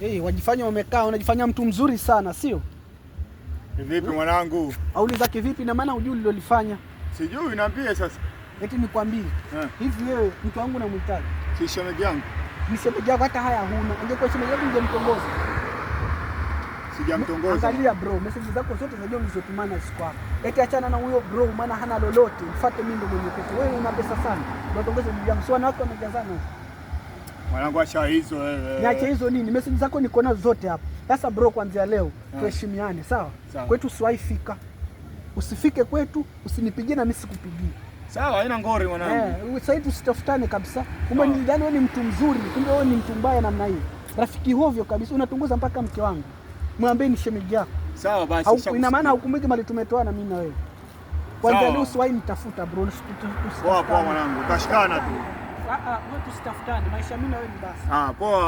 Hey, wajifanya umekaa, unajifanya mtu mzuri sana, sio? Vipi mwanangu? Auliza kivipi? Na maana hujui ulilolifanya. Sijui, niambie sasa. Eti nikwambie. Hivi wewe mke wangu namhitaji? Si shemeji yangu. Ni shemeji yako, hata haya huna. Angekuwa shemeji yako ungemtongoza. Sijamtongoza. Angalia bro, message zako zote za jioni ulizotumana ziko hapa. Eti achana na huyo bro, maana hana lolote. Mfuate mimi ndo mwenye pesa. Wewe una pesa sana. Unatongoza bibi yangu. Si wanawake wamejazana. Mwanangu acha hizo wewe. Niache hizo nini? Message zako niko nazo zote hapa. Sasa bro, kuanzia leo tuheshimiane, sawa? Sawa. Kwetu usiwahi fika. Usifike kwetu, usinipigie na mimi sikupigie. Sawa, haina ngori mwanangu. Eh, sasa hivi tusitafutane kabisa. Kumbe nilidhani wewe ni mtu mzuri, kumbe wewe ni mtu mbaya namna hii. Rafiki hovyo kabisa, unatunguza mpaka mke wangu. Mwambie ni shemeji yako. Sawa basi. Ina maana haukumbuki mali tumetoana mimi na wewe. Kwanza leo usiwahi nitafuta bro, Poa poa mwanangu, tashikana tu. Ah ah, wewe tusitafutane, maisha mimi na wewe ni basi. Ah, poa.